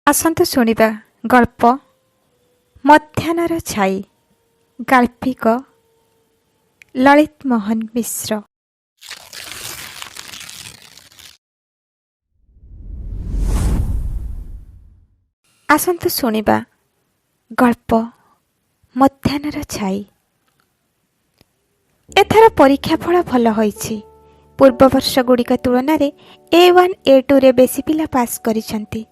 ଆସନ୍ତୁ ଶୁଣିବା ଗଳ୍ପ ମଧ୍ୟାହ୍ନର ଛାଇ, ଗାଳ୍ପିକ ଲଳିତ ମୋହନ ମିଶ୍ର। ଆସନ୍ତୁ ଶୁଣିବା ଗଳ୍ପ ମଧ୍ୟାହ୍ନର ଛାଇ। ଏଥର ପରୀକ୍ଷା ଫଳ ଭଲ ହୋଇଛି। ପୂର୍ବ ବର୍ଷଗୁଡ଼ିକ ତୁଳନାରେ A1 A2ରେ ବେଶୀ ପିଲା ପାସ୍ କରିଛନ୍ତି।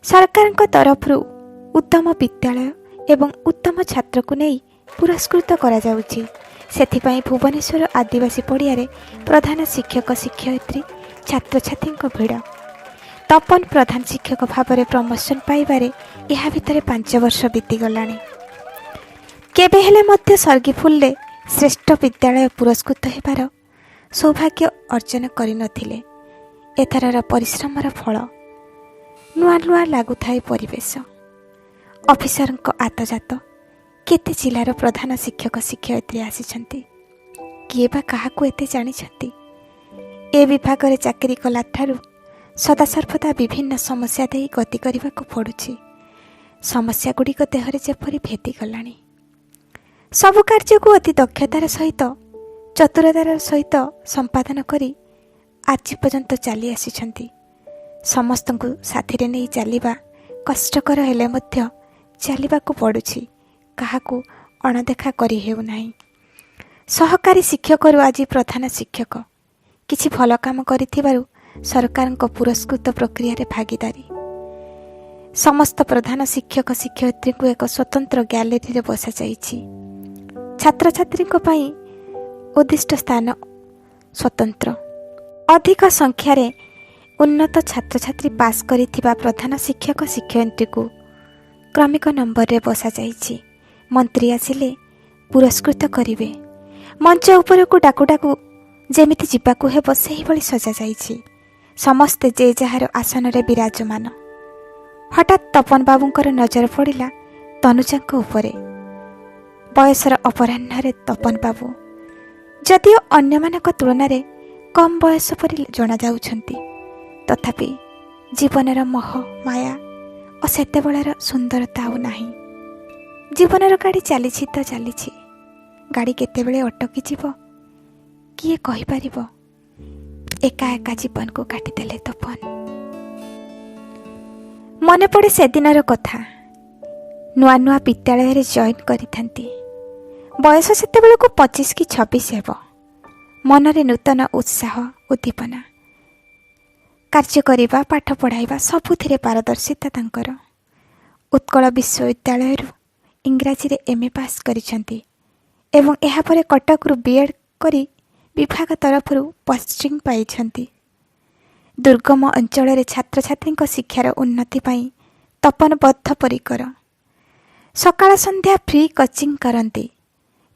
ସରକାରଙ୍କ ତରଫରୁ ଉତ୍ତମ ବିଦ୍ୟାଳୟ ଏବଂ ଉତ୍ତମ ଛାତ୍ରକୁ ନେଇ ପୁରସ୍କୃତ କରାଯାଉଛି। ସେଥିପାଇଁ ଭୁବନେଶ୍ୱର ଆଦିବାସୀ ପଡ଼ିଆରେ ପ୍ରଧାନ ଶିକ୍ଷକ, ଶିକ୍ଷୟିତ୍ରୀ, ଛାତ୍ରଛାତ୍ରୀଙ୍କ ଭିଡ଼। ତପନ ପ୍ରଧାନ ଶିକ୍ଷକ ଭାବରେ ପ୍ରମୋସନ୍ ପାଇବାରେ ଏହା ଭିତରେ 5 ବର୍ଷ ବିତିଗଲାଣି। କେବେ ହେଲେ ମଧ୍ୟ ସର୍ଗିଫୁଲରେ ଶ୍ରେଷ୍ଠ ବିଦ୍ୟାଳୟ ପୁରସ୍କୃତ ହେବାର ସୌଭାଗ୍ୟ ଅର୍ଜନ କରିନଥିଲେ। ଏଥରର ପରିଶ୍ରମର ଫଳ। ନୂଆ ନୂଆ ଲାଗୁଥାଏ ପରିବେଶ। ଅଫିସରଙ୍କ ଆତଯାତ। କେତେ ଜିଲ୍ଲାର ପ୍ରଧାନ ଶିକ୍ଷକ ଶିକ୍ଷୟିତ୍ରୀ ଆସିଛନ୍ତି। କିଏ ବା କାହାକୁ ଏତେ ଜାଣିଛନ୍ତି? ଏ ବିଭାଗରେ ଚାକିରି କଲା ଠାରୁ ସଦାସର୍ବଦା ବିଭିନ୍ନ ସମସ୍ୟା ଦେଇ ଗତି କରିବାକୁ ପଡ଼ୁଛି। ସମସ୍ୟାଗୁଡ଼ିକ ଦେହରେ ଯେପରି ଭେଦିଗଲାଣି। ସବୁ କାର୍ଯ୍ୟକୁ ଅତି ଦକ୍ଷତାର ସହିତ, ଚତୁରତାର ସହିତ ସମ୍ପାଦନ କରି ଆଜି ପର୍ଯ୍ୟନ୍ତ ଚାଲି ଆସିଛନ୍ତି। ସମସ୍ତଙ୍କୁ ସାଥିରେ ନେଇ ଚାଲିବା କଷ୍ଟକର ହେଲେ ମଧ୍ୟ ଚାଲିବାକୁ ପଡ଼ୁଛି। କାହାକୁ ଅଣଦେଖା କରି ହେଉନାହିଁ। ସହକାରୀ ଶିକ୍ଷକରୁ ଆଜି ପ୍ରଧାନ ଶିକ୍ଷକ। କିଛି ଭଲ କାମ କରିଥିବାରୁ ସରକାରଙ୍କ ପୁରସ୍କୃତ ପ୍ରକ୍ରିୟାରେ ଭାଗିଦାରୀ। ସମସ୍ତ ପ୍ରଧାନ ଶିକ୍ଷକ ଶିକ୍ଷୟିତ୍ରୀଙ୍କୁ ଏକ ସ୍ୱତନ୍ତ୍ର ଗ୍ୟାଲେରୀରେ ବସାଯାଇଛି। ଛାତ୍ରଛାତ୍ରୀଙ୍କ ପାଇଁ ଉଦ୍ଦିଷ୍ଟ ସ୍ଥାନ ସ୍ୱତନ୍ତ୍ର। ଅଧିକ ସଂଖ୍ୟାରେ ଉନ୍ନତ ଛାତ୍ରଛାତ୍ରୀ ପାସ୍ କରିଥିବା ପ୍ରଧାନ ଶିକ୍ଷକ ଶିକ୍ଷୟିତ୍ରୀଙ୍କୁ କ୍ରମିକ ନମ୍ବରରେ ବସାଯାଇଛି। ମନ୍ତ୍ରୀ ଆସିଲେ ପୁରସ୍କୃତ କରିବେ। ମଞ୍ଚ ଉପରକୁ ଡାକୁ ଡାକୁ ଯେମିତି ଯିବାକୁ ହେବ, ସେହିଭଳି ସଜାଯାଇଛି। ସମସ୍ତେ ଯେ ଯାହାର ଆସନରେ ବିରାଜମାନ। ହଠାତ୍ ତପନ ବାବୁଙ୍କର ନଜର ପଡ଼ିଲା ତନୁଜାଙ୍କ ଉପରେ। ବୟସର ଅପରାହ୍ନରେ ତପନ ବାବୁ ଯଦିଓ ଅନ୍ୟମାନଙ୍କ ତୁଳନାରେ କମ୍ ବୟସ ପରି ଜଣାଯାଉଛନ୍ତି, ତଥାପି ଜୀବନର ମୋହ ମାୟା ଓ ସେତେବେଳର ସୁନ୍ଦରତା ଆଉ ନାହିଁ। ଜୀବନର ଗାଡ଼ି ଚାଲିଛି ତ ଚାଲିଛି। ଗାଡ଼ି କେତେବେଳେ ଅଟକିଯିବ, କିଏ କହିପାରିବ? ଏକା ଏକା ଜୀବନକୁ କାଟିଦେଲେ ତପନ। ମନେ ପଡ଼େ ସେଦିନର କଥା। ନୂଆ ନୂଆ ବିଦ୍ୟାଳୟରେ ଜଏନ୍ କରିଥାନ୍ତି। ବୟସ ସେତେବେଳକୁ 25 କି 26 ହେବ। ମନରେ ନୂତନ ଉତ୍ସାହ, ଉଦ୍ଦୀପନା। କାର୍ଯ୍ୟ କରିବା, ପାଠ ପଢ଼ାଇବା, ସବୁଥିରେ ପାରଦର୍ଶିତା ତାଙ୍କର। ଉତ୍କଳ ବିଶ୍ୱବିଦ୍ୟାଳୟରୁ ଇଂରାଜୀରେ ଏମ୍.ଏ. ପାସ୍ କରିଛନ୍ତି ଏବଂ ଏହାପରେ କଟକରୁ ବି.ଏଡ଼୍ କରି ବିଭାଗ ତରଫରୁ ପୋଷ୍ଟିଂ ପାଇଛନ୍ତି। ଦୁର୍ଗମ ଅଞ୍ଚଳରେ ଛାତ୍ରଛାତ୍ରୀଙ୍କ ଶିକ୍ଷାର ଉନ୍ନତି ପାଇଁ ତପନ ବଦ୍ଧପରିକର। ସକାଳ ସନ୍ଧ୍ୟା ଫ୍ରି କୋଚିଂ କରନ୍ତି।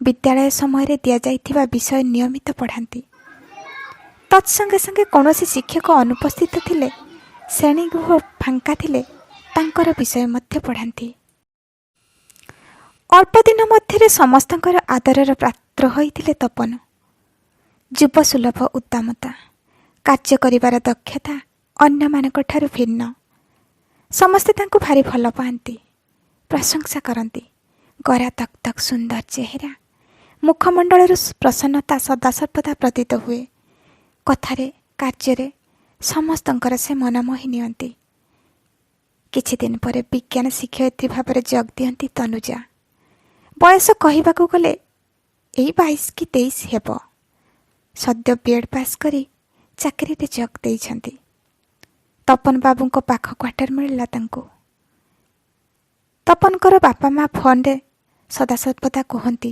ବିଦ୍ୟାଳୟ ସମୟରେ ଦିଆଯାଇଥିବା ବିଷୟ ନିୟମିତ ପଢ଼ାନ୍ତି। ତତ୍ସଙ୍ଗେ ସଙ୍ଗେ କୌଣସି ଶିକ୍ଷକ ଅନୁପସ୍ଥିତ ଥିଲେ, ଶ୍ରେଣୀଗୃହ ଫାଙ୍କା ଥିଲେ ତାଙ୍କର ବିଷୟ ମଧ୍ୟ ପଢ଼ାନ୍ତି। ଅଳ୍ପ ଦିନ ମଧ୍ୟରେ ସମସ୍ତଙ୍କର ଆଦରର ପାତ୍ର ହୋଇଥିଲେ ତପନ। ଯୁବସୁଲଭ ଉଦ୍ଦାମତା, କାର୍ଯ୍ୟ କରିବାର ଦକ୍ଷତା ଅନ୍ୟମାନଙ୍କଠାରୁ ଭିନ୍ନ। ସମସ୍ତେ ତାଙ୍କୁ ଭାରି ଭଲ ପାଆନ୍ତି, ପ୍ରଶଂସା କରନ୍ତି। ଗୋରା ତକ୍ ତକ୍ ସୁନ୍ଦର ଚେହେରା, ମୁଖମଣ୍ଡଳରୁ ପ୍ରସନ୍ନତା ସଦାସର୍ବଦା ପ୍ରତୀତ ହୁଏ। କଥାରେ କାର୍ଯ୍ୟରେ ସମସ୍ତଙ୍କର ସେ ମନମୋହି ନିଅନ୍ତି। କିଛି ଦିନ ପରେ ବିଜ୍ଞାନ ଶିକ୍ଷୟିତ୍ରୀ ଭାବରେ ଯୋଗ ଦିଅନ୍ତି ତନୁଜା। ବୟସ କହିବାକୁ ଗଲେ ଏଇ 22 କି 23 ହେବ। ସଦ୍ୟ ବି.ଏଡ଼୍ ପାସ୍ କରି ଚାକିରିରେ ଯୋଗ ଦେଇଛନ୍ତି। ତପନ ବାବୁଙ୍କ ପାଖ କ୍ୱାର୍ଟର ମିଳିଲା ତାଙ୍କୁ। ତପନଙ୍କର ବାପା ମା ଫୋନରେ ସଦାସର୍ବଦା କୁହନ୍ତି,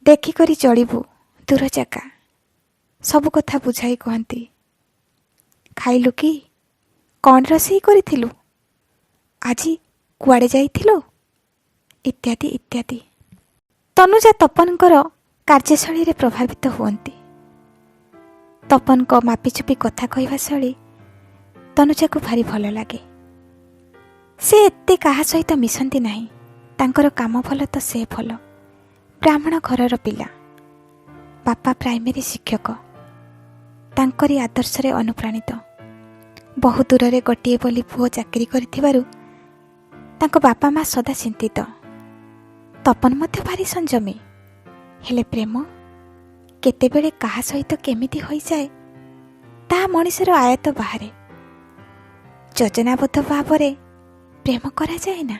ଦେଖିକରି ଚଳିବୁ, ଦୂର ଜାଗା। ସବୁ କଥା ବୁଝାଇ କୁହନ୍ତି। ଖାଇଲୁ କି? କ'ଣ ରୋଷେଇ କରିଥିଲୁ? ଆଜି କୁଆଡ଼େ ଯାଇଥିଲୁ? ଇତ୍ୟାଦି ଇତ୍ୟାଦି। ତନୁଜା ତପନଙ୍କର କାର୍ଯ୍ୟଶୈଳୀରେ ପ୍ରଭାବିତ ହୁଅନ୍ତି। ତପନଙ୍କ ମାପିଚୁପି କଥା କହିବା ଶୈଳୀ ତନୁଜାକୁ ଭାରି ଭଲ ଲାଗେ। ସେ ଏତେ କାହା ସହିତ ମିଶନ୍ତି ନାହିଁ। ତାଙ୍କର କାମ ଭଲ ତ ସେ ଭଲ। ବ୍ରାହ୍ମଣ ଘରର ପିଲା, ବାପା ପ୍ରାଇମେରୀ ଶିକ୍ଷକ। ତାଙ୍କରି ଆଦର୍ଶରେ ଅନୁପ୍ରାଣିତ। ବହୁ ଦୂରରେ ଗୋଟିଏ ବୋଲି ପୁଅ ଚାକିରି କରିଥିବାରୁ ତାଙ୍କ ବାପା ମା ସଦା ଚିନ୍ତିତ। ତପନ ମଧ୍ୟ ଭାରି ସଂଯମୀ, ହେଲେ ପ୍ରେମ କେତେବେଳେ କାହା ସହିତ କେମିତି ହୋଇଯାଏ, ତାହା ମଣିଷର ଆୟତ ବାହାରେ। ଯୋଜନାବଦ୍ଧ ଭାବରେ ପ୍ରେମ କରାଯାଏ ନା,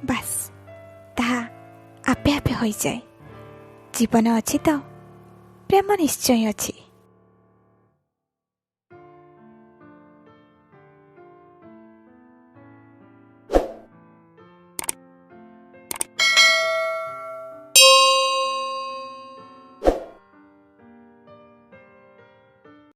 ବାସ୍ ତାହା ଆପେ ଆପେ ହୋଇଯାଏ। ଜୀବନ ଅଛି ତ ପ୍ରେମ ନିଶ୍ଚୟ ଅଛି।